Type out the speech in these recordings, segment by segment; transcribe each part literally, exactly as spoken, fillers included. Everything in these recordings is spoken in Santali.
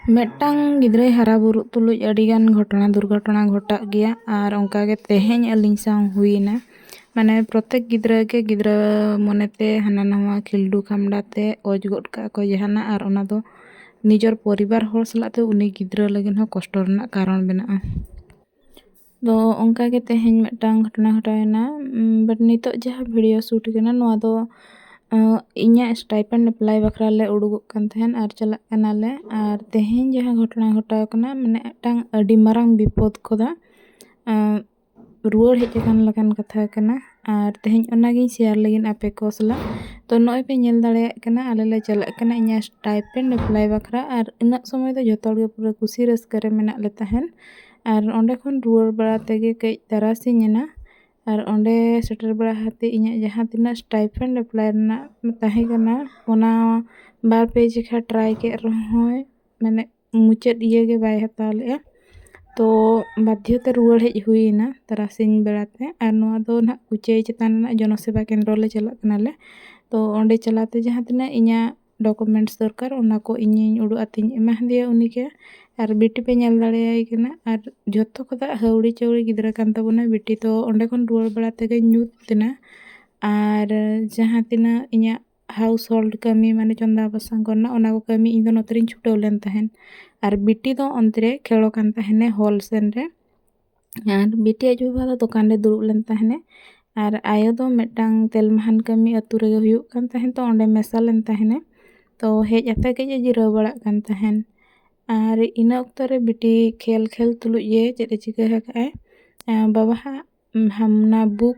ᱢᱤᱫᱴᱟᱝ ᱜᱤᱫᱽᱨᱟᱹᱭ ᱦᱟᱨᱟ ᱵᱩᱨᱩᱜ ᱛᱩᱞᱩᱡ ᱟᱹᱰᱤᱜᱟᱱ ᱜᱷᱚᱴᱚᱱᱟ ᱫᱩᱨᱜᱷᱚᱴᱚᱱᱟ ᱜᱷᱚᱴᱟᱜ ᱜᱮᱭᱟ, ᱟᱨ ᱚᱱᱠᱟᱜᱮ ᱛᱮᱦᱮᱧ ᱟᱹᱞᱤᱧ ᱥᱟᱶ ᱦᱩᱭᱮᱱᱟ᱾ ᱢᱟᱱᱮ ᱯᱨᱚᱛᱮᱠ ᱜᱤᱫᱽᱨᱟᱹ ᱜᱮ ᱜᱤᱫᱽᱨᱟᱹ ᱢᱚᱱᱮᱛᱮ ᱦᱟᱱᱟ ᱱᱟᱣᱟ ᱠᱷᱤᱞᱰᱩ ᱠᱷᱟᱢᱰᱟ ᱛᱮ ᱚᱡᱽ ᱜᱚᱫ ᱠᱟᱜᱼᱟ ᱠᱚ ᱡᱟᱦᱟᱱᱟᱜ, ᱟᱨ ᱚᱱᱟ ᱫᱚ ᱱᱤᱡᱚᱨ ᱯᱚᱨᱤᱵᱟᱨ ᱦᱚᱲ ᱥᱟᱞᱟᱜ ᱛᱮ ᱩᱱᱤ ᱜᱤᱫᱽᱨᱟᱹ ᱞᱟᱹᱜᱤᱫ ᱦᱚᱸ ᱠᱚᱥᱴᱚ ᱨᱮᱱᱟᱜ ᱠᱟᱨᱚᱱ ᱵᱮᱱᱟᱜᱼᱟ᱾ ᱫᱚ ᱚᱱᱠᱟᱜᱮ ᱛᱮᱦᱮᱧ ᱢᱤᱫᱴᱟᱝ ᱜᱷᱚᱴᱚᱱᱟ ᱜᱷᱚᱴᱟᱣᱮᱱᱟ᱾ ᱩᱢ, but ᱱᱤᱛᱚᱜ ᱡᱟᱦᱟᱸ video shoot ᱠᱟᱱᱟ, ᱱᱚᱣᱟ ᱫᱚ, ᱟᱸ, ᱤᱧᱟᱹᱜ stipend apply ᱵᱟᱠᱷᱨᱟ ᱞᱮ ᱩᱰᱩᱠᱚᱜ ᱠᱟᱱ ᱛᱟᱦᱮᱸᱱ ᱟᱨ ᱪᱟᱞᱟᱜ ᱠᱟᱱᱟᱞᱮ᱾ ᱟᱨ ᱛᱮᱦᱮᱧ ᱡᱟᱦᱟᱸ ᱜᱷᱚᱴᱚᱱᱟ ᱜᱷᱚᱴᱟᱣ ᱠᱟᱱᱟ, ᱢᱟᱱᱮ ᱢᱤᱫᱴᱟᱝ ᱟᱹᱰᱤ ᱢᱟᱨᱟᱝ ᱵᱤᱯᱚᱫ ᱠᱷᱚᱱᱟᱜ, ᱟᱸ, ᱨᱩᱣᱟᱹᱲ ᱦᱮᱡ ᱟᱠᱟᱱ ᱞᱮᱠᱟᱱ ᱠᱟᱛᱷᱟ ᱠᱟᱱᱟ᱾ ᱟᱨ ᱛᱮᱦᱮᱧ ᱚᱱᱟᱜᱤᱧ share ᱞᱟᱹᱜᱤᱫ ᱟᱯᱮ ᱠᱚ ᱥᱟᱞᱟᱜ᱾ ᱛᱚ ᱱᱚᱜᱼᱚᱭ ᱯᱮ ᱧᱮᱞ ᱫᱟᱲᱮᱭᱟᱜ ᱠᱟᱱᱟ, ᱟᱞᱮ ᱞᱮ ᱪᱟᱞᱟᱜ ᱠᱟᱱᱟ ᱤᱧᱟᱹᱜ stipend apply ᱵᱟᱠᱷᱨᱟ᱾ ᱟᱨ ᱤᱱᱟᱹᱜ ᱥᱚᱢᱚᱭ ᱫᱚ ᱡᱚᱛᱚ ᱦᱚᱲ ᱜᱮ ᱯᱩᱨᱟᱹ ᱠᱩᱥᱤ ᱨᱟᱹᱥᱠᱟᱹ ᱨᱮ ᱢᱮᱱᱟᱜ ᱞᱮ ᱛᱟᱦᱮᱸᱱ᱾ ᱟᱨ ᱚᱸᱰᱮ ᱠᱷᱚᱱ ᱨᱩᱣᱟᱹᱲ ᱵᱟᱲᱟ ᱛᱮᱜᱮ ᱠᱟᱹᱡ ᱛᱟᱨᱟᱥᱤᱧ ᱮᱱᱟ᱾ ᱟᱨ ᱚᱸᱰᱮ ᱥᱮᱴᱮᱨ ᱵᱟᱲᱟ ᱠᱟᱛᱮ ᱤᱧᱟᱹᱜ ᱡᱟᱦᱟᱸ ᱛᱤᱱᱟᱹᱜ stipend apply ᱨᱮᱱᱟᱜ ᱛᱟᱦᱮᱸ ᱠᱟᱱᱟ, ᱚᱱᱟ ᱵᱟᱨ ᱯᱮ ᱡᱮᱠᱷᱟ try ᱠᱮᱫ ᱨᱮᱦᱚᱸᱭ, ᱢᱟᱱᱮ ᱢᱩᱪᱟᱹᱫ ᱤᱭᱟᱹ ᱜᱮ ᱵᱟᱭ ᱦᱟᱛᱟᱣ ᱞᱮᱜᱼᱟ᱾ ᱛᱚ ᱵᱟᱫᱽᱫᱷᱚ ᱛᱮ ᱨᱩᱣᱟᱹᱲ ᱦᱮᱡ ᱦᱩᱭᱮᱱᱟ ᱛᱟᱨᱟᱥᱤᱧ ᱵᱮᱲᱟ ᱛᱮ᱾ ᱟᱨ ᱱᱚᱣᱟ ᱫᱚ ᱱᱟᱦᱟᱜ ᱠᱩᱪᱟᱹᱭ ᱪᱮᱛᱟᱱ ᱨᱮᱱᱟᱜ ᱡᱚᱱᱚᱥᱮᱵᱟ ᱠᱮᱱᱫᱨᱚ ᱞᱮ ᱪᱟᱞᱟᱜ ᱠᱟᱱᱟᱞᱮ᱾ ᱛᱚ ᱚᱸᱰᱮ ᱪᱟᱞᱟᱣ ᱛᱮ ᱡᱟᱦᱟᱸ ᱛᱤᱱᱟᱹᱜ ᱤᱧᱟᱹᱜ documents ᱫᱚᱨᱠᱟᱨ, ᱚᱱᱟ ᱠᱚ ᱤᱧᱤᱧ ᱩᱰᱩᱠ ᱟᱛᱤᱧ ᱮᱢᱟ ᱦᱟᱫᱮᱭᱟ ᱩᱱᱤ ᱜᱮ᱾ ᱟᱨ ᱵᱤᱴᱤ ᱯᱮ ᱧᱮᱞ ᱫᱟᱲᱮᱭᱟᱭ ᱠᱟᱱᱟ᱾ ᱟᱨ ᱡᱷᱚᱛᱚ ᱠᱷᱚᱱᱟᱜ ᱦᱟᱹᱣᱲᱤ ᱪᱟᱹᱣᱲᱤ ᱜᱤᱫᱽᱨᱟᱹ ᱠᱟᱱ ᱛᱟᱵᱚᱱᱟ ᱵᱤᱴᱤ᱾ ᱛᱚ ᱚᱸᱰᱮ ᱠᱷᱚᱱ ᱨᱩᱣᱟᱹᱲ ᱵᱟᱲᱟ ᱛᱮᱜᱮ ᱧᱩᱛ ᱮᱱᱟ᱾ ᱟᱨ ᱡᱟᱦᱟᱸ ᱛᱤᱱᱟᱹᱜ ᱤᱧᱟᱹᱜ household ᱠᱟᱹᱢᱤ, ᱢᱟᱱᱮ ᱪᱚᱸᱫᱟ ᱵᱟᱥᱟᱝ ᱠᱚᱨᱮᱱᱟᱜ, ᱚᱱᱟ ᱠᱚ ᱠᱟᱹᱢᱤ ᱤᱧ ᱫᱚ ᱱᱚᱛᱮ ᱨᱤᱧ ᱪᱷᱩᱴᱟᱹᱣ ᱞᱮᱱ ᱛᱟᱦᱮᱸᱱ᱾ ᱟᱨ ᱵᱤᱴᱤ ᱫᱚ ᱚᱱᱛᱮ ᱨᱮ ᱠᱷᱮᱞᱚ ᱠᱟᱱ ᱛᱟᱦᱮᱸᱱᱮ hall ᱥᱮᱱ ᱨᱮ᱾ ᱟᱨ ᱵᱤᱴᱤ ᱟᱡ ᱵᱟᱵᱟ ᱫᱚ ᱫᱚᱠᱟᱱ ᱨᱮ ᱫᱩᱲᱩᱵ ᱞᱮᱱ ᱛᱟᱦᱮᱸᱱᱮ᱾ ᱟᱨ ᱟᱭᱳ ᱫᱚ ᱢᱤᱫᱴᱟᱝ ᱛᱮᱞᱢᱟᱦᱟᱱ ᱠᱟᱹᱢᱤ ᱟᱹᱛᱩ ᱨᱮᱜᱮ ᱦᱩᱭᱩᱜ ᱠᱟᱱ ᱛᱟᱦᱮᱸᱱ, ᱛᱚ ᱚᱸᱰᱮ ᱢᱮᱥᱟ ᱞᱮᱱ ᱛᱟᱦᱮᱸᱱᱮ᱾ ᱛᱚ ᱦᱮᱡ ᱟᱛᱮ ᱠᱟᱹᱡ ᱮ ᱡᱤᱨᱟᱹᱣ ᱵᱟᱲᱟᱜ ᱠᱟᱱ ᱛᱟᱦᱮᱸᱱ᱾ ᱟᱨ ᱤᱱᱟᱹ ᱚᱠᱛᱚ ᱨᱮ ᱵᱤᱴᱤ ᱠᱷᱮᱞ ᱠᱷᱮᱞ ᱛᱩᱞᱩᱡ ᱜᱮ ᱪᱮᱫ ᱮ ᱪᱤᱠᱟᱹ ᱟᱠᱟᱫᱼᱟᱭ, ᱮᱸ, ᱵᱟᱵᱟ ᱦᱟᱜ, ᱩᱢ, ᱦᱟᱢᱱᱟ book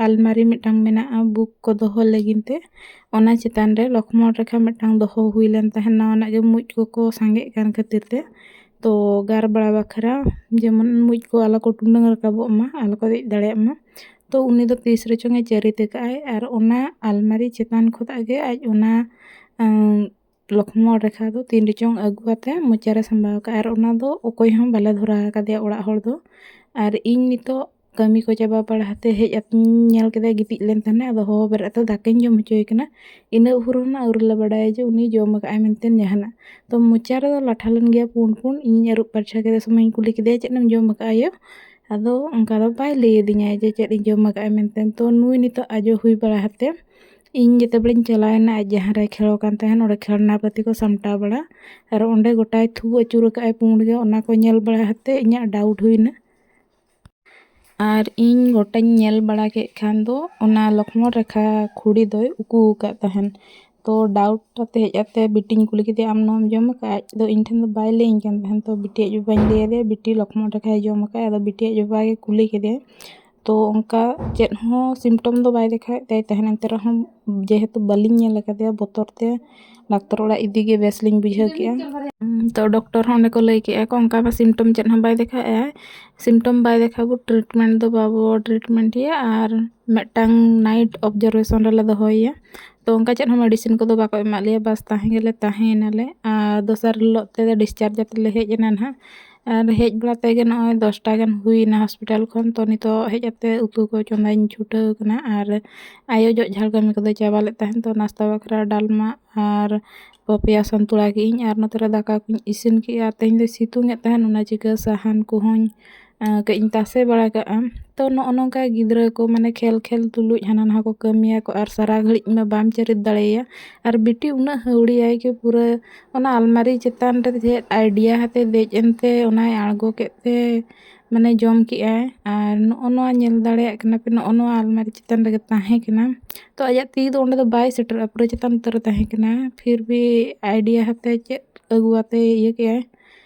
ᱟᱞᱢᱟᱨᱤ ᱢᱤᱫᱴᱟᱝ ᱢᱮᱱᱟᱜᱼᱟ book ᱠᱚ ᱫᱚᱦᱚ ᱞᱟᱹᱜᱤᱫ ᱛᱮ, ᱚᱱᱟ ᱪᱮᱛᱟᱱ ᱨᱮ ᱞᱚᱠᱷᱢᱚᱬ ᱨᱮᱠᱷᱟ ᱢᱤᱫᱴᱟᱝ ᱫᱚᱦᱚ ᱦᱩᱭ ᱞᱮᱱ ᱛᱟᱦᱮᱸᱱ᱾ ᱱᱟᱣᱟᱱᱟᱜ ᱜᱮ ᱢᱩᱡ ᱠᱚᱠᱚ ᱥᱟᱸᱜᱮᱜ ᱠᱟᱱ ᱠᱷᱟᱹᱛᱤᱨ ᱛᱮ, ᱛᱚ ᱜᱟᱨ ᱵᱟᱲᱟ ᱵᱟᱠᱷᱨᱟ, ᱡᱮᱢᱚᱱ ᱢᱩᱡ ᱠᱚ ᱟᱞᱚ ᱠᱚ ᱴᱩᱰᱟᱹᱝ ᱨᱟᱠᱟᱵᱚᱜ ᱢᱟ, ᱟᱞᱚ ᱠᱚ ᱫᱮᱡ ᱫᱟᱲᱮᱭᱟᱜ ᱢᱟ᱾ ᱛᱚ ᱩᱱᱤ ᱫᱚ ᱛᱤᱥ ᱨᱮᱪᱚᱝ ᱮ ᱪᱟᱹᱨᱤ ᱛᱟᱠᱟᱜᱼᱟᱭ ᱟᱨ ᱚᱱᱟ ᱟᱞᱢᱟᱨᱤ ᱪᱮᱛᱟᱱ ᱠᱷᱚᱱᱟᱜ ᱜᱮ ᱟᱡ ᱚᱱᱟ, ᱟᱸ, ᱞᱚᱠᱷᱢᱚᱬ ᱨᱮᱠᱷᱟ ᱫᱚ ᱛᱤᱱ ᱨᱮᱪᱚᱝ ᱟᱹᱜᱩ ᱠᱟᱛᱮ ᱢᱚᱪᱟᱨᱮ ᱥᱟᱢᱵᱟᱣ ᱠᱟᱜᱼᱟ᱾ ᱟᱨ ᱚᱱᱟ ᱫᱚ ᱚᱠᱚᱭ ᱦᱚᱸ ᱵᱟᱞᱮ ᱫᱷᱚᱨᱟᱣ ᱟᱠᱟᱫᱮᱭᱟ ᱚᱲᱟᱜ ᱦᱚᱲ ᱫᱚ᱾ ᱟᱨ ᱤᱧ ᱱᱤᱛᱚᱜ ᱠᱟᱹᱢᱤ ᱠᱚ ᱪᱟᱵᱟ ᱵᱟᱲᱟ ᱠᱟᱛᱮ ᱦᱮᱡ ᱟᱛᱮᱧ ᱧᱮᱞ ᱠᱮᱫᱟ ᱜᱤᱛᱤᱡ ᱞᱮᱱ ᱛᱟᱦᱮᱱᱟ᱾ ᱟᱫᱚ ᱦᱚᱦᱚ ᱵᱮᱨᱮᱫ ᱠᱟᱛᱮ ᱫᱟᱠᱟᱧ ᱡᱚᱢ ᱦᱚᱪᱚᱭᱮ ᱠᱟᱱᱟ᱾ ᱤᱱᱟᱹ ᱵᱷᱳᱨ ᱨᱮᱱᱟᱜ ᱟᱹᱣᱨᱤ ᱞᱮ ᱵᱟᱰᱟᱭᱟ ᱡᱮ ᱩᱱᱤ ᱡᱚᱢ ᱟᱠᱟᱫᱼᱟᱭ ᱢᱮᱱᱛᱮ ᱡᱟᱦᱟᱱᱟᱜ᱾ ᱛᱚ ᱢᱚᱪᱟ ᱨᱮᱫᱚ ᱞᱟᱴᱷᱟ ᱞᱮᱱ ᱜᱮᱭᱟ ᱯᱩᱸᱰ ᱯᱩᱸᱰ᱾ ᱤᱧᱤᱧ ᱟᱹᱨᱩᱵ ᱯᱟᱨᱪᱷᱟ ᱠᱮᱫᱮ ᱥᱚᱢᱚᱭ ᱤᱧ ᱠᱩᱞᱤ ᱠᱮᱫᱮᱭᱟ, "ᱪᱮᱫ ᱮᱢ ᱡᱚᱢ ᱟᱠᱟᱫᱼᱟ ᱭᱳ?" ᱟᱫᱚ ᱚᱱᱠᱟ ᱫᱚ ᱵᱟᱭ ᱞᱟᱹᱭ ᱟᱹᱫᱤᱧᱟ ᱡᱮ ᱪᱮᱫ ᱤᱧ ᱡᱚᱢ ᱟᱠᱟᱫᱼᱟ ᱢᱮᱱᱛᱮ᱾ ᱛᱚ ᱱᱩᱭ ᱱᱤᱛᱚᱜ ᱟᱡᱚ ᱦᱩᱭ ᱵᱟᱲᱟ ᱠᱟᱛᱮ ᱤᱧ ᱡᱮᱛᱮ ᱵᱮᱲᱟᱧ ᱪᱟᱞᱟᱣᱮᱱᱟ ᱟᱡ ᱡᱟᱦᱟᱸ ᱨᱮ ᱠᱷᱮᱞᱟᱣ ᱠᱟᱱ ᱛᱟᱦᱮᱱ, ᱚᱸᱰᱮ ᱠᱷᱮᱞᱱᱟ ᱯᱟᱹᱛᱤ ᱠᱚ ᱥᱟᱢᱴᱟᱣ ᱵᱟᱲᱟ, ᱟᱨ ᱚᱸᱰᱮ ᱜᱚᱴᱟᱭ ᱛᱷᱩ ᱟᱹᱪᱩᱨ ᱟᱠᱟᱫᱼᱟᱭ ᱯᱩᱸᱰ ᱜᱮ᱾ ᱚᱱᱟ ᱠᱚ ᱧᱮᱞ ᱵᱟᱲᱟ ᱠᱟᱛᱮ ᱤᱧᱟᱹᱜ ᱰᱟᱣᱩᱴ ᱦᱩᱭᱱᱟ᱾ ᱟᱨ ᱤᱧ ᱜᱚᱴᱟᱧ ᱧᱮᱞ ᱵᱟᱲᱟ ᱠᱮᱫ ᱠᱷᱟᱱ ᱫᱚ ᱚᱱᱟ ᱞᱚᱠᱷᱢᱚᱱ ᱨᱮᱠᱷᱟ ᱠᱷᱩᱲᱤ ᱫᱚᱭ ᱩᱠᱩ ᱟᱠᱟᱫ ᱛᱟᱦᱮᱱ᱾ ᱛᱚ ᱰᱟᱣᱩᱴ ᱠᱟᱛᱮ ᱦᱮᱡ ᱠᱟᱛᱮ ᱵᱤᱴᱤᱧ ᱠᱩᱞᱤ ᱠᱮᱫᱮᱭᱟ, "ᱟᱢ ᱱᱚᱣᱟᱢ ᱡᱚᱢ ᱟᱠᱟᱫᱼᱟ?" ᱟᱡ ᱫᱚ ᱤᱧ ᱴᱷᱮᱱ ᱫᱚ ᱵᱟᱭ ᱞᱟᱹᱭᱟᱹᱧ ᱠᱟᱱ ᱛᱟᱦᱮᱱ᱾ ᱛᱚ ᱵᱤᱴᱤ ᱟᱡ ᱵᱟᱵᱟᱧ ᱞᱟᱹᱭ ᱟᱫᱮᱭᱟ, ᱵᱤᱴᱤ ᱞᱚᱠᱷᱢᱚᱱ ᱨᱮᱠᱷᱟᱭ ᱡᱚᱢ ᱟᱠᱟᱫᱼᱟ᱾ ᱟᱫᱚ ᱵᱤᱴᱤ ᱟᱡ ᱵᱟᱵᱟ ᱜᱮ ᱠᱩᱞᱤ ᱠᱮᱫᱮᱭᱟ᱾ ᱛᱚ ᱚᱱᱠᱟ ᱪᱮᱫ ᱦᱚᱸ ᱥᱤᱢᱴᱚᱢ ᱫᱚ ᱵᱟᱭ ᱫᱮᱠᱷᱟᱣᱮᱫ ᱛᱟᱭ ᱛᱟᱦᱮᱱ, ᱮᱱᱛᱮ ᱨᱮᱦᱚᱸ ᱡᱮᱦᱮᱛᱩ ᱵᱟᱹᱞᱤᱧ ᱧᱮᱞ ᱟᱠᱟᱫᱮᱭᱟ, ᱵᱚᱛᱚᱨ ᱛᱮ ᱰᱟᱠᱛᱚᱨ ᱚᱲᱟᱜ ᱤᱫᱤ ᱜᱮ ᱵᱮᱥ ᱞᱤᱧ ᱵᱩᱡᱷᱟᱹᱣ ᱠᱮᱜᱼᱟ᱾ ᱩᱸ, ᱛᱚ ᱰᱚᱠᱴᱚᱨ ᱦᱚᱸ ᱚᱸᱰᱮ ᱠᱚ ᱞᱟᱹᱭ ᱠᱮᱜᱼᱟ ᱠᱚ, ᱚᱱᱠᱟ ᱢᱟ ᱥᱤᱢᱴᱚᱢ ᱪᱮᱫ ᱦᱚᱸ ᱵᱟᱭ ᱫᱮᱠᱷᱟᱣᱮᱫᱼᱟ᱾ ᱥᱤᱢᱴᱚᱢ ᱵᱟᱭ ᱫᱮᱠᱷᱟᱣ ᱵᱚ ᱴᱨᱤᱴᱢᱮᱱᱴ ᱫᱚ ᱵᱟᱵᱚ ᱴᱨᱤᱴᱢᱮᱱᱴ ᱮᱭᱟ, ᱟᱨ ᱢᱤᱫᱴᱟᱝ ᱱᱟᱭᱤᱴ ᱚᱵᱡᱟᱨᱵᱷᱮᱥᱚᱱ ᱨᱮᱞᱮ ᱫᱚᱦᱚᱭᱮᱭᱟ᱾ ᱛᱚ ᱚᱱᱠᱟ ᱪᱮᱫ ᱦᱚᱸ ᱢᱮᱰᱤᱥᱤᱱ ᱠᱚᱫᱚ ᱵᱟᱠᱚ ᱮᱢᱟᱜ ᱞᱮᱭᱟ, ᱵᱟᱥ ᱛᱟᱦᱮᱸ ᱜᱮᱞᱮ ᱛᱟᱦᱮᱸᱭᱮᱱᱟᱞᱮ᱾ ᱟᱨ ᱫᱚᱥᱟᱨ ᱦᱤᱞᱳᱜ ᱛᱮᱫᱚ ᱰᱤᱥᱪᱟᱨᱡᱽ ᱠᱟᱛᱮ ᱞᱮ ᱦᱮᱡ ᱮᱱᱟ ᱱᱟᱦᱟᱜ᱾ ᱟᱨ ᱦᱮᱡ ᱵᱟᱲᱟ ᱛᱮᱜᱮ ᱱᱚᱜᱼᱚᱭ ᱫᱚᱥᱴᱟ ᱜᱟᱱ ᱦᱩᱭᱱᱟ ᱦᱚᱥᱯᱤᱴᱟᱞ ᱠᱷᱚᱱ᱾ ᱛᱚ ᱱᱤᱛᱚᱜ ᱦᱮᱡ ᱠᱟᱛᱮ ᱩᱛᱩ ᱠᱚ ᱪᱚᱸᱫᱟᱧ ᱪᱷᱩᱴᱟᱹᱣ ᱠᱟᱱᱟ᱾ ᱟᱨ ᱟᱭᱳ ᱡᱚᱜ ᱡᱷᱟᱲ ᱠᱟᱹᱢᱤ ᱠᱚᱫᱚ ᱪᱟᱵᱟ ᱞᱮᱫ ᱛᱟᱦᱮᱱ᱾ ᱛᱚ ᱱᱟᱥᱛᱟ ᱵᱟᱠᱷᱨᱟ ᱰᱟᱞᱢᱟ ᱟᱨ ᱯᱚᱯᱮᱭᱟ ᱥᱚᱱᱛᱩᱲᱟ ᱠᱮᱜᱼᱟᱹᱧ᱾ ᱟᱨ ᱱᱚᱛᱮ ᱨᱮ ᱫᱟᱠᱟ ᱠᱚᱧ ᱤᱥᱤᱱ ᱠᱮᱜᱼᱟ᱾ ᱛᱮᱦᱮᱧ ᱫᱚ ᱥᱤᱛᱩᱝ ᱮᱫ ᱛᱟᱦᱮᱱ, ᱚᱱᱟ ᱪᱤᱠᱟᱹ ᱥᱟᱦᱟᱱ ᱠᱚᱦᱚᱸᱧ, ᱟᱸ, ᱠᱟᱹᱡ ᱤᱧ ᱛᱟᱥᱮ ᱵᱟᱲᱟ ᱠᱟᱜᱼᱟ᱾ ᱛᱚ ᱱᱚᱜᱼᱚ ᱱᱚᱝᱠᱟ ᱜᱤᱫᱽᱨᱟᱹ ᱠᱚ ᱢᱟᱱᱮ ᱠᱷᱮᱞ ᱠᱷᱮᱞ ᱛᱩᱞᱩᱡ ᱦᱟᱱᱟ ᱱᱟᱣᱟ ᱠᱚ ᱠᱟᱹᱢᱤᱭᱟᱠᱚ, ᱟᱨ ᱥᱟᱨᱟ ᱜᱷᱟᱹᱲᱤᱡ ᱢᱟ ᱵᱟᱢ ᱪᱟᱹᱨᱤᱫ ᱫᱟᱲᱮᱭᱟᱭᱟ᱾ ᱟᱨ ᱵᱤᱴᱤ ᱩᱱᱟᱹᱜ ᱦᱟᱹᱣᱲᱤᱭᱟᱭ ᱠᱤ ᱯᱩᱨᱟᱹ ᱚᱱᱟ ᱟᱞᱢᱟᱨᱤ ᱪᱮᱛᱟᱱ ᱨᱮ ᱪᱮᱫ idea ᱦᱟᱛᱮ ᱫᱮᱡ ᱮᱱᱛᱮ ᱚᱱᱟᱭ ᱟᱬᱜᱚ ᱠᱮᱫ ᱛᱮ ᱢᱟᱱᱮ ᱡᱚᱢ ᱠᱮᱜᱼᱟᱭ᱾ ᱟᱨ ᱱᱚᱜᱼᱚ ᱱᱚᱣᱟ ᱧᱮᱞ ᱫᱟᱲᱮᱭᱟᱜ ᱠᱟᱱᱟ ᱯᱮ, ᱱᱚᱜᱼᱚ ᱱᱚᱣᱟ ᱟᱞᱢᱟᱨᱤ ᱪᱮᱛᱟᱱ ᱨᱮᱜᱮ ᱛᱟᱦᱮᱸ ᱠᱟᱱᱟ᱾ ᱛᱚ ᱟᱡᱟᱜ ᱛᱤ ᱫᱚ ᱚᱸᱰᱮ ᱫᱚ ᱵᱟᱭ ᱥᱮᱴᱮᱨᱚᱜᱼᱟ, ᱯᱩᱨᱟᱹ ᱪᱮᱛᱟᱱ ᱩᱛᱟᱹᱨ ᱨᱮ ᱛᱟᱦᱮᱸ ᱠᱟᱱᱟ᱾ ᱯᱷᱤᱨ ᱵᱷᱤ idea ᱦᱟᱛᱮ ᱪᱮᱫ ᱟᱹᱜᱩ ᱟᱛᱮ ᱤᱭᱟᱹ ᱠᱮᱜᱼᱟᱭ᱾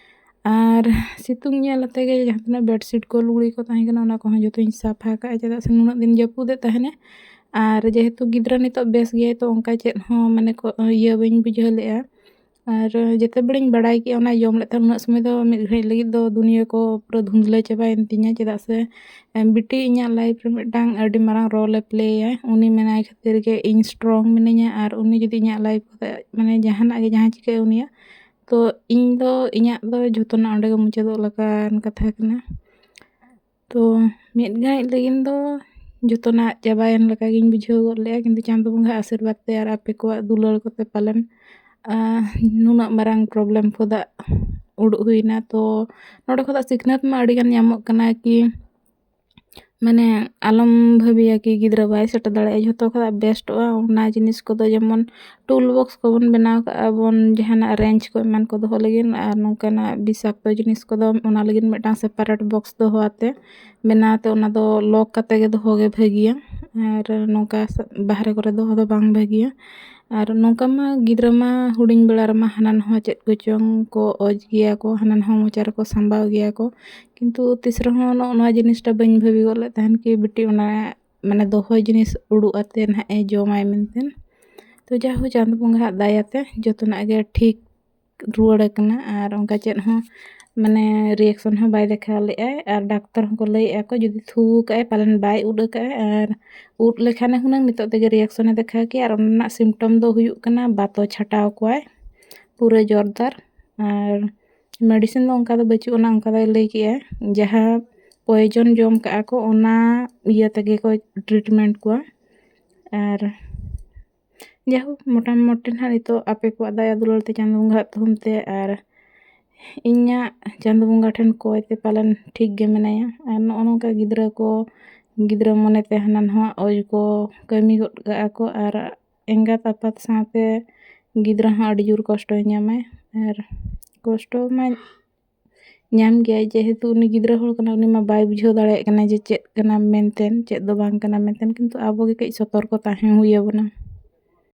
ᱟᱨ ᱥᱤᱛᱩᱝ ᱧᱮᱞ ᱟᱛᱮ ᱜᱮ ᱡᱟᱦᱟᱸ ᱛᱤᱱᱟᱹᱜ bedsheet ᱠᱚ, ᱞᱩᱜᱽᱲᱤ ᱠᱚ ᱛᱟᱦᱮᱸ ᱠᱟᱱᱟ, ᱚᱱᱟ ᱠᱚᱦᱚᱸ ᱡᱚᱛᱚᱧ ᱥᱟᱯᱷᱟ ᱠᱟᱜᱼᱟ, ᱪᱮᱫᱟᱜ ᱥᱮ ᱱᱩᱱᱟᱹᱜ ᱫᱤᱱ ᱡᱟᱹᱯᱩᱫᱮᱫ ᱛᱟᱦᱮᱱᱮ᱾ ᱟᱨ ᱡᱮᱦᱮᱛᱩ ᱜᱤᱫᱽᱨᱟᱹ ᱱᱤᱛᱚᱜ ᱵᱮᱥ ᱜᱮᱭᱟᱭ, ᱛᱚ ᱚᱱᱠᱟ ᱪᱮᱫ ᱦᱚᱸ ᱢᱟᱱᱮ ᱠᱚ ᱤᱭᱟᱹ ᱵᱟᱹᱧ ᱵᱩᱡᱷᱟᱹᱣ ᱞᱮᱜᱼᱟ᱾ ᱟᱨ ᱡᱮᱛᱮ ᱵᱮᱲᱟᱧ ᱵᱟᱲᱟᱭ ᱠᱮᱜᱼᱟ ᱚᱱᱟ ᱡᱚᱢ ᱞᱮᱫ ᱛᱟᱦᱮᱱ, ᱩᱱᱟᱹᱜ ᱥᱚᱢᱚᱭ ᱫᱚ ᱢᱤᱫ ᱜᱷᱟᱹᱲᱤᱡ ᱞᱟᱹᱜᱤᱫ ᱫᱚ ᱫᱩᱱᱤᱭᱟᱹ ᱠᱚ ᱯᱩᱨᱟᱹ ᱫᱷᱩᱸᱫᱽᱞᱟᱹ ᱪᱟᱵᱟᱭᱮᱱ ᱛᱤᱧᱟ, ᱪᱮᱫᱟᱜ ᱥᱮ, ᱮ, ᱵᱤᱴᱤ ᱤᱧᱟᱹᱜ life ᱨᱮ ᱢᱤᱫᱴᱟᱝ ᱟᱹᱰᱤ ᱢᱟᱨᱟᱝ role ᱮ ᱯᱞᱮᱭᱟᱭ᱾ ᱩᱱᱤ ᱢᱮᱱᱟᱭ ᱠᱷᱟᱹᱛᱤᱨ ᱜᱮ ᱤᱧ strong ᱢᱤᱱᱟᱹᱧᱟ, ᱟᱨ ᱩᱱᱤ ᱡᱩᱫᱤ ᱤᱧᱟᱹᱜ life ᱨᱮ ᱢᱟᱱᱮ ᱡᱟᱦᱟᱱᱟᱜ ᱜᱮ, ᱡᱟᱦᱟᱸ ᱪᱤᱠᱟᱹᱜ ᱩᱱᱤᱭᱟᱜ, ᱛᱚ ᱤᱧ ᱫᱚ ᱤᱧᱟᱹᱜ ᱫᱚ ᱡᱷᱚᱛᱚᱱᱟᱜ ᱚᱸᱰᱮ ᱜᱮ ᱢᱩᱪᱟᱹᱫᱚᱜ ᱞᱮᱠᱟᱱ ᱠᱟᱛᱷᱟ ᱠᱟᱱᱟ᱾ ᱛᱚ ᱢᱤᱫ ᱜᱷᱟᱹᱲᱤᱡ ᱞᱟᱹᱜᱤᱫ ᱫᱚ ᱡᱚᱛᱚᱱᱟᱜ ᱪᱟᱵᱟᱭᱮᱱ ᱞᱮᱠᱟᱜᱤᱧ ᱵᱩᱡᱷᱟᱹᱣ ᱜᱚᱫ ᱞᱮᱫᱼᱟ, ᱠᱤᱱᱛᱩ ᱪᱟᱸᱫᱳ ᱵᱚᱸᱜᱟ ᱟᱥᱤᱨᱵᱟᱫᱽ ᱛᱮ ᱟᱨ ᱟᱯᱮ ᱠᱚᱣᱟᱜ ᱫᱩᱞᱟᱹᱲ ᱠᱚᱛᱮ ᱯᱟᱞᱮᱱ ᱱᱩᱱᱟᱹᱜ ᱢᱟᱨᱟᱝ problem ᱠᱷᱚᱱᱟᱜ ᱩᱰᱩᱠ ᱦᱩᱭᱱᱟ᱾ ᱛᱚ ᱱᱚᱰᱮ ᱠᱷᱚᱱᱟᱜ ᱥᱤᱠᱷᱱᱟᱹᱛ ᱢᱟ ᱟᱹᱰᱤᱜᱟᱱ ᱧᱟᱢᱚᱜ ᱠᱟᱱᱟ ᱠᱤ ᱢᱟᱱᱮ ᱟᱞᱚᱢ ᱵᱷᱟᱹᱵᱤᱭᱟ ᱠᱤ ᱜᱤᱫᱽᱨᱟᱹ ᱵᱟᱭ ᱥᱮᱴᱮᱨ ᱫᱟᱲᱮᱭᱟᱜᱼᱟ᱾ ᱡᱷᱚᱛᱚ ᱠᱷᱚᱱᱟᱜ ᱵᱮᱥᱴᱚᱜᱼᱟ ᱚᱱᱟ ᱡᱤᱱᱤᱥ ᱠᱚᱫᱚ, ᱡᱮᱢᱚᱱ tool box ᱠᱚᱵᱚᱱ ᱵᱮᱱᱟᱣ ᱠᱟᱜᱼᱟ ᱵᱚᱱ ᱡᱟᱦᱟᱱᱟᱜ ᱨᱮᱧᱡᱽ ᱠᱚ ᱮᱢᱟᱱ ᱠᱚ ᱫᱚᱦᱚ ᱞᱟᱹᱜᱤᱫ, ᱟᱨ ᱱᱚᱝᱠᱟᱱᱟᱜ ᱵᱤᱥᱟᱠᱛᱚ ᱡᱤᱱᱤᱥ ᱠᱚᱫᱚ ᱚᱱᱟ ᱞᱟᱹᱜᱤᱫ ᱢᱤᱫᱴᱟᱝ separate box ᱫᱚᱦᱚ ᱟᱛᱮ ᱵᱮᱱᱟᱣ ᱛᱮ ᱚᱱᱟ ᱫᱚ lock ᱠᱟᱛᱮ ᱜᱮ ᱫᱚᱦᱚ ᱜᱮ ᱵᱷᱟᱹᱜᱤᱭᱟ᱾ ᱟᱨ ᱱᱚᱝᱠᱟ ᱵᱟᱦᱨᱮ ᱠᱚᱨᱮ ᱫᱚᱦᱚ ᱫᱚ ᱵᱟᱝ ᱵᱷᱟᱹᱜᱤᱭᱟ᱾ ᱟᱨ ᱱᱚᱝᱠᱟ ᱢᱟ ᱜᱤᱫᱽᱨᱟᱹ ᱢᱟ ᱦᱩᱰᱤᱧ ᱵᱮᱲᱟ ᱨᱮᱢᱟ ᱦᱟᱱᱟ ᱱᱟᱣᱟ ᱪᱮᱫ ᱠᱚᱪᱚᱝ ᱠᱚ ᱚᱡᱽ ᱜᱮᱭᱟ ᱠᱚ, ᱦᱟᱱᱟ ᱱᱟᱣᱟ ᱢᱚᱪᱟ ᱨᱮᱠᱚ ᱥᱟᱢᱵᱟᱣ ᱜᱮᱭᱟ ᱠᱚ, ᱠᱤᱱᱛᱩ ᱛᱤᱥ ᱨᱮᱦᱚᱸ ᱱᱚᱜᱼᱚ ᱱᱚᱣᱟ ᱡᱤᱱᱤᱥᱴᱟ ᱵᱟᱹᱧ ᱵᱷᱟᱹᱵᱤ ᱜᱚᱫ ᱞᱮᱫ ᱛᱟᱦᱮᱱ ᱠᱤ ᱵᱤᱴᱤ ᱚᱱᱟ ᱢᱟᱱᱮ ᱫᱚᱦᱚ ᱡᱤᱱᱤᱥ ᱩᱰᱩᱠ ᱟᱛᱮ ᱱᱟᱦᱟᱜ ᱮ ᱡᱚᱢᱟᱭ ᱢᱮᱱᱛᱮ᱾ ᱛᱚ ᱡᱟᱭᱦᱳᱠ, ᱪᱟᱸᱫᱚ ᱵᱚᱸᱜᱟᱣᱟᱜ ᱫᱟᱭᱟᱛᱮ ᱡᱚᱛᱚᱱᱟᱜ ᱜᱮ ᱴᱷᱤᱠ ᱨᱩᱣᱟᱹᱲ ᱟᱠᱟᱱᱟ, ᱟᱨ ᱚᱱᱠᱟ ᱪᱮᱫ ᱦᱚᱸ ᱢᱟᱱᱮ reaction ᱦᱚᱸ ᱵᱟᱭ ᱫᱮᱠᱷᱟᱣ ᱞᱮᱫᱼᱟᱭ᱾ ᱟᱨ ᱰᱟᱠᱛᱚᱨ ᱦᱚᱸᱠᱚ ᱞᱟᱹᱭᱮᱫᱼᱟ ᱠᱚ ᱡᱩᱫᱤ ᱛᱷᱩ ᱠᱟᱜᱼᱟᱭ ᱯᱟᱞᱮᱱ ᱵᱟᱭ ᱩᱫ ᱟᱠᱟᱫᱼᱟᱭ, ᱟᱨ ᱩᱫ ᱞᱮᱠᱷᱟᱱᱮ ᱦᱩᱱᱟᱹᱝ ᱱᱤᱛᱚᱜ ᱛᱮᱜᱮ reaction ᱮ ᱫᱮᱠᱷᱟᱣ ᱠᱮᱭᱟ᱾ ᱟᱨ ᱚᱱᱟ ᱨᱮᱱᱟᱜ symptom ᱫᱚ ᱦᱩᱭᱩᱜ ᱠᱟᱱᱟ ᱵᱟᱛᱚ ᱪᱷᱟᱴᱟᱣ ᱠᱚᱣᱟᱭ ᱯᱩᱨᱟᱹ ᱡᱳᱨᱫᱟᱨ᱾ ᱟᱨ medicine ᱫᱚ ᱚᱱᱠᱟ ᱫᱚ ᱵᱟᱹᱪᱩᱜ ᱟᱱᱟ, ᱚᱱᱠᱟ ᱫᱚᱭ ᱞᱟᱹᱭ ᱠᱮᱜᱼᱟ ᱡᱟᱦᱟᱸ poison ᱡᱚᱢ ᱠᱟᱜᱼᱟ ᱠᱚ ᱚᱱᱟ ᱤᱭᱟᱹ ᱛᱮᱜᱮ ᱠᱚ treatment ᱠᱚᱣᱟ᱾ ᱟᱨ ᱡᱟᱭᱦᱳᱠ, ᱢᱚᱴᱟᱢᱩᱴᱤ ᱱᱟᱦᱟᱜ ᱱᱤᱛᱚᱜ ᱟᱯᱮ ᱠᱚᱣᱟᱜ ᱫᱟᱭᱟ ᱫᱩᱞᱟᱹᱲ ᱛᱮ ᱪᱟᱸᱫᱚ ᱵᱚᱸᱜᱟᱣᱟᱜ ᱛᱷᱩᱢ ᱛᱮ ᱟᱨ ᱤᱧᱟᱹᱜ ᱪᱟᱸᱫᱚ ᱵᱚᱸᱜᱟ ᱴᱷᱮᱱ ᱠᱚᱭ ᱛᱮ ᱯᱟᱞᱮᱱ ᱴᱷᱤᱠ ᱜᱮ ᱢᱮᱱᱟᱭᱟ᱾ ᱟᱨ ᱱᱚᱜᱼᱚ ᱱᱚᱝᱠᱟ ᱜᱤᱫᱽᱨᱟᱹ ᱠᱚ, ᱜᱤᱫᱽᱨᱟᱹ ᱢᱚᱱᱮᱛᱮ ᱦᱟᱱᱟ ᱱᱟᱣᱟ ᱚᱡᱽ ᱠᱚ ᱠᱟᱹᱢᱤ ᱜᱚᱫ ᱠᱟᱜᱼᱟ ᱠᱚ, ᱟᱨ ᱮᱸᱜᱟᱛ ᱟᱯᱟᱛ ᱥᱟᱶᱛᱮ ᱜᱤᱫᱽᱨᱟᱹ ᱦᱚᱸ ᱟᱹᱰᱤ ᱡᱳᱨ ᱠᱚᱥᱴᱚᱭ ᱧᱟᱢᱟᱭ᱾ ᱟᱨ ᱠᱚᱥᱴᱚ ᱢᱟ ᱧᱟᱢ ᱜᱮᱭᱟᱭ, ᱡᱮᱦᱮᱛᱩ ᱩᱱᱤ ᱜᱤᱫᱽᱨᱟᱹ ᱦᱚᱲ ᱠᱟᱱᱟᱭ, ᱩᱱᱤ ᱢᱟ ᱵᱟᱭ ᱵᱩᱡᱷᱟᱹᱣ ᱫᱟᱲᱮᱭᱟᱜ ᱠᱟᱱᱟ ᱡᱮ ᱪᱮᱫ ᱠᱟᱱᱟ ᱢᱮᱱᱛᱮ, ᱪᱮᱫ ᱫᱚ ᱵᱟᱝ ᱠᱟᱱᱟ ᱢᱮᱱᱛᱮ, ᱠᱤᱱᱛᱩ ᱟᱵᱚ ᱜᱮ ᱠᱟᱹᱡ ᱥᱚᱛᱚᱨᱠᱚ ᱛᱟᱦᱮᱸ ᱦᱩᱭ ᱟᱵᱚᱱᱟ᱾